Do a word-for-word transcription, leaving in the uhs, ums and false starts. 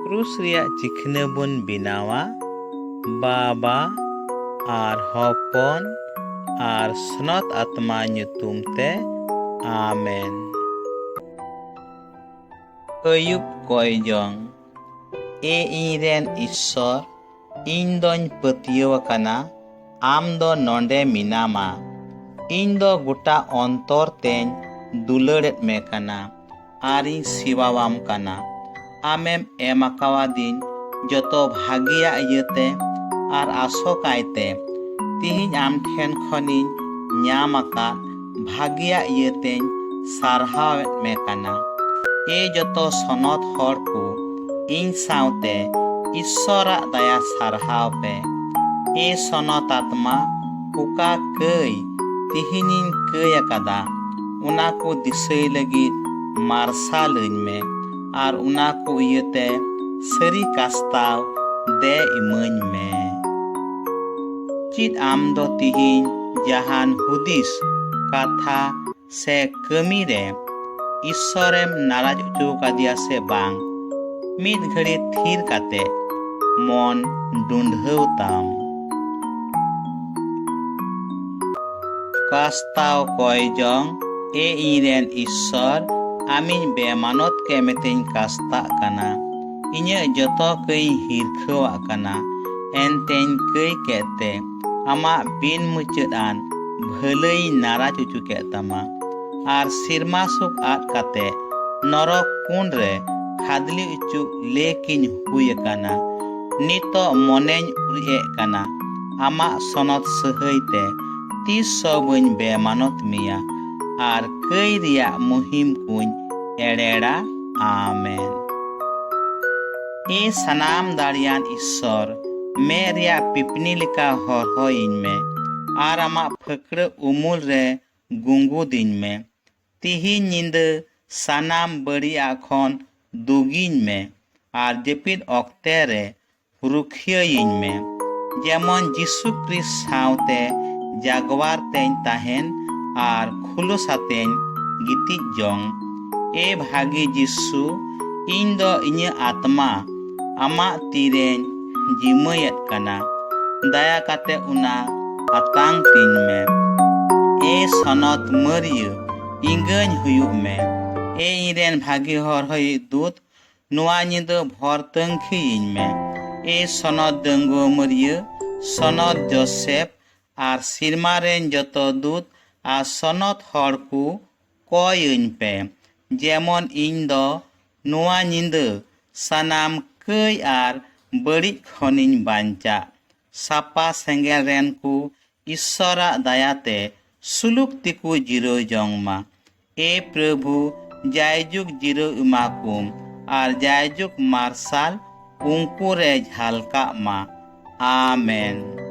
ᱠᱨᱩᱥ ᱨᱮᱭᱟᱜ ᱪᱤᱠᱷᱱᱟᱹ ᱵᱚᱱ ᱵᱮᱱᱟᱣᱟ, ᱵᱟᱵᱟ ᱟᱨ ᱦᱚᱯᱚᱱ ᱟᱨ ᱥᱚᱱᱚᱛ ᱟᱛᱢᱟ ᱧᱩᱛᱩᱢ ᱛᱮ, ᱟᱢᱮᱱ᱾ ᱟᱹᱭᱩᱵ ᱠᱚᱭ ᱡᱚᱝ᱾ ᱮ ᱤᱧ ᱨᱮᱱ ᱤᱥᱥᱚᱨ, ᱤᱧ ᱫᱚᱧ ᱯᱟᱹᱛᱭᱟᱹᱣ ᱟᱠᱟᱱᱟ, ᱟᱢ ᱫᱚ ᱱᱚᱰᱮ ᱢᱮᱱᱟᱢᱟ᱾ ᱤᱧ ᱫᱚ ᱜᱚᱴᱟ ᱚᱱᱛᱚᱨ ᱛᱮᱧ ᱫᱩᱞᱟᱹᱲᱮᱫ ᱢᱮ ᱠᱟᱱᱟ ᱟᱨᱤᱧ ᱥᱮᱵᱟᱣᱟᱢ ᱠᱟᱱᱟ᱾ ᱟᱢᱮᱢ ᱮᱢ ᱟᱠᱟᱣᱟᱫᱤᱧ ᱡᱚᱛᱚ ᱵᱷᱟᱹᱜᱤᱭᱟᱜ ᱤᱭᱟᱹᱛᱮ ᱟᱨ ᱟᱥᱚᱠᱟᱭᱛᱮ ᱛᱤᱦᱤᱧ ᱟᱢ ᱴᱷᱮᱱ ᱠᱷᱚᱱᱤᱧ ᱧᱟᱢ ᱟᱠᱟᱫ ᱵᱷᱟᱹᱜᱤᱭᱟᱜ ᱤᱭᱟᱹᱛᱮᱧ ᱥᱟᱨᱦᱟᱣᱮᱫ ᱢᱮ ᱠᱟᱱᱟ᱾ ᱮ ᱡᱚᱛᱚ ᱥᱚᱱᱚᱛ ᱦᱚᱲ ᱠᱚ, ᱤᱧ ᱥᱟᱶᱛᱮ ᱤᱥᱥᱚᱨᱟᱜ ᱫᱟᱭᱟ ᱥᱟᱨᱦᱟᱣ ᱯᱮ᱾ ᱮ ᱥᱚᱱᱚᱛ ᱟᱛᱢᱟ, ᱚᱠᱟ ᱠᱟᱹᱭ ᱛᱤᱦᱤᱧᱤᱧ ᱠᱟᱹᱭ ᱟᱠᱟᱫᱟ, ᱚᱱᱟ ᱠᱚ ᱫᱤᱥᱟᱹᱭ ᱞᱟᱹᱜᱤᱫ ᱢᱟᱨᱥᱟᱞᱟᱹᱧ ᱢᱮ, ᱟᱨ ᱚᱱᱟ ᱠᱚ ᱤᱭᱟᱹᱛᱮ ᱥᱟᱹᱨᱤ ᱠᱟᱥᱛᱟᱣ ᱫᱮ ᱤᱢᱟᱹᱧ ᱢᱮ᱾ ᱪᱮᱫ ᱟᱢ ᱫᱚ ᱛᱤᱦᱤᱧ ᱡᱟᱦᱟᱱ ᱦᱩᱫᱤᱥ, ᱠᱟᱛᱷᱟ ᱥᱮ ᱠᱟᱹᱢᱤ ᱨᱮ ᱤᱥᱥᱚᱨᱮᱢ ᱱᱟᱨᱟᱡ ᱦᱚᱪᱚ ᱟᱠᱟᱫᱮᱭᱟ ᱥᱮ ᱵᱟᱝ? ᱢᱤᱫ ᱜᱷᱟᱹᱲᱤ ᱛᱷᱤᱨ ᱠᱟᱛᱮ ᱢᱚᱱ ᱰᱩᱸᱰᱷᱟᱹᱣ ᱛᱟᱢ᱾ ᱠᱟᱥᱛᱟᱣ ᱠᱚᱭ ᱡᱚᱝ᱾ ᱮ ᱤᱧ ᱨᱮᱱ ᱤᱥᱥᱚᱨ, ᱟᱢᱤᱧ ᱵᱮᱢᱟᱱᱚᱛ ᱠᱮ ᱢᱮᱛᱮᱧ ᱠᱟᱥᱛᱟᱜ ᱠᱟᱱᱟ᱾ ᱤᱧᱟᱹᱜ ᱡᱚᱛᱚ ᱠᱟᱹᱭᱤᱧ ᱦᱤᱨᱠᱷᱟᱹᱣᱟᱜ ᱠᱟᱱᱟ, ᱮᱱᱛᱮᱧ ᱠᱟᱹᱭ ᱠᱮᱫ ᱛᱮ ᱟᱢᱟᱜ ᱵᱤᱱ ᱢᱩᱪᱟᱹᱫ ᱟᱱ ᱵᱷᱟᱹᱞᱟᱹᱭᱤᱧ ᱱᱟᱨᱟᱡ ᱦᱚᱪᱚ ᱠᱮᱫ ᱛᱟᱢᱟ᱾ ᱟᱨ ᱥᱮᱨᱢᱟ ᱥᱩᱠ ᱟᱫ ᱠᱟᱛᱮ ᱱᱚᱨᱚᱠ ᱠᱩᱸᱰ ᱨᱮ ᱠᱷᱟᱫᱽᱞᱤ ᱚᱪᱚᱜ ᱞᱮᱠᱤᱧ ᱦᱩᱭ ᱟᱠᱟᱱᱟ᱾ ᱱᱤᱛᱚᱜ ᱢᱚᱱᱮᱧ ᱩᱨᱤᱡ ᱮᱫ ᱠᱟᱱᱟ, ᱟᱢᱟᱜ ᱥᱚᱱᱚᱛ ᱥᱟᱹᱦᱟᱹᱭ ᱛᱮ ᱛᱤᱥ ᱦᱚᱸ ᱵᱟᱹᱧ ᱵᱮᱢᱟᱱᱚᱛ ᱢᱮᱭᱟ ᱟᱨ ᱠᱟᱹᱭ ᱨᱮᱭᱟᱜ ᱢᱩᱦᱤᱢ ᱠᱚᱧ ᱮᱲᱮᱲᱟ᱾ ᱟᱢᱮᱱ᱾ ᱮ ᱥᱟᱱᱟᱢ ᱫᱟᱲᱮᱭᱟᱱ ᱤᱥᱥᱚᱨ, ᱢᱮᱫ ᱨᱮᱭᱟᱜ ᱯᱤᱯᱱᱤ ᱞᱮᱠᱟ ᱦᱚᱨᱦᱚᱭᱤᱧ ᱢᱮ ᱟᱨ ᱟᱢᱟᱜ ᱯᱷᱟᱹᱠᱲᱟᱹ ᱩᱢᱩᱞ ᱨᱮ ᱜᱩᱸᱜᱩᱫᱤᱧ ᱢᱮ᱾ ᱛᱤᱦᱤᱧ ᱧᱤᱫᱟᱹ ᱥᱟᱱᱟᱢ ᱵᱟᱹᱲᱤᱡᱟᱜ ᱠᱷᱚᱱ ᱫᱩᱜᱤᱧ ᱢᱮ ᱟᱨ ᱡᱟᱹᱯᱤᱫ ᱚᱠᱛᱮ ᱨᱮ ᱨᱩᱠᱷᱤᱭᱟᱹᱭᱤᱧ ᱢᱮ᱾ ᱡᱮᱢᱚᱱ ᱡᱤᱥᱩ ᱠᱨᱤᱥᱴ ᱥᱟᱶᱛᱮ ᱡᱟᱜᱣᱟᱨ ᱛᱮᱧ ᱛᱟᱦᱮᱱ ᱟᱨ ᱠᱷᱩᱞᱟᱹᱥ ᱟᱛᱮᱧ ᱜᱤᱛᱤᱡ ᱡᱚᱝ᱾ ᱮ ᱵᱷᱟᱹᱜᱤ ᱡᱤᱥᱩ, ᱤᱧ ᱫᱚ ᱤᱧᱟᱹᱜ ᱟᱛᱢᱟ ᱟᱢᱟᱜ ᱛᱤᱨᱮᱧ ᱡᱤᱢᱟᱹᱭᱮᱫ ᱠᱟᱱᱟ᱾ ᱫᱟᱭᱟ ᱠᱟᱛᱮ ᱚᱱᱟ ᱟᱛᱟᱝ ᱛᱤᱧ ᱢᱮ᱾ ᱮ ᱥᱚᱱᱚᱛ ᱢᱟᱹᱨᱤᱭᱟᱹ, ᱤᱸᱜᱟᱹᱧ ᱦᱩᱭᱩᱜ ᱢᱮ᱾ ᱮ ᱤᱧᱨᱮᱱ ᱵᱷᱟᱹᱜᱤ ᱦᱚᱨ ᱦᱚᱭᱤᱡ ᱫᱩᱛ, ᱱᱚᱣᱟ ᱧᱤᱫᱟᱹ ᱵᱷᱚᱨ ᱛᱟᱹᱝᱠᱷᱤᱭᱤᱧ ᱢᱮ᱾ ᱮ ᱥᱚᱱᱚᱛ ᱰᱟᱺᱜᱩᱣᱟᱹ ᱢᱟᱹᱨᱤᱭᱟᱹ, ᱥᱚᱱᱚᱛ ᱡᱳᱥᱮᱯ ᱟᱨ ᱥᱤᱨᱢᱟ ᱨᱮᱱ ᱡᱚᱛᱚ ᱫᱩᱛ ᱟᱨ ᱥᱚᱱᱚᱛ ᱦᱚᱲ ᱠᱚ ᱠᱚᱭᱟᱹᱧ ᱯᱮ, ᱡᱮᱢᱚᱱ ᱤᱧ ᱫᱚ ᱱᱚᱣᱟ ᱧᱤᱫᱟᱹ ᱥᱟᱱᱟᱢ ᱠᱟᱹᱭ ᱟᱨ ᱵᱟᱹᱲᱤᱡ ᱠᱷᱚᱱᱤᱧ ᱵᱟᱧᱪᱟᱜ᱾ ᱥᱟᱯᱟ ᱥᱮᱸᱜᱮᱞ ᱨᱮᱱ ᱠᱚ ᱤᱥᱥᱚᱨᱟᱜ ᱫᱟᱭᱟᱛᱮ ᱥᱩᱞᱩᱠ ᱛᱮᱠᱚ ᱡᱤᱨᱟᱹᱣ ᱡᱚᱝ ᱢᱟ᱾ ᱮ ᱯᱨᱚᱵᱷᱩ, ᱡᱟᱭᱡᱩᱜᱽ ᱡᱤᱨᱟᱹᱣ ᱮᱢᱟ ᱠᱚᱢ ᱟᱨ ᱡᱟᱭᱡᱩᱜᱽ ᱢᱟᱨᱥᱟᱞ ᱩᱱᱠᱩ ᱨᱮ ᱡᱷᱟᱞᱠᱟᱜ ᱢᱟ᱾ ᱟᱢᱮᱱ᱾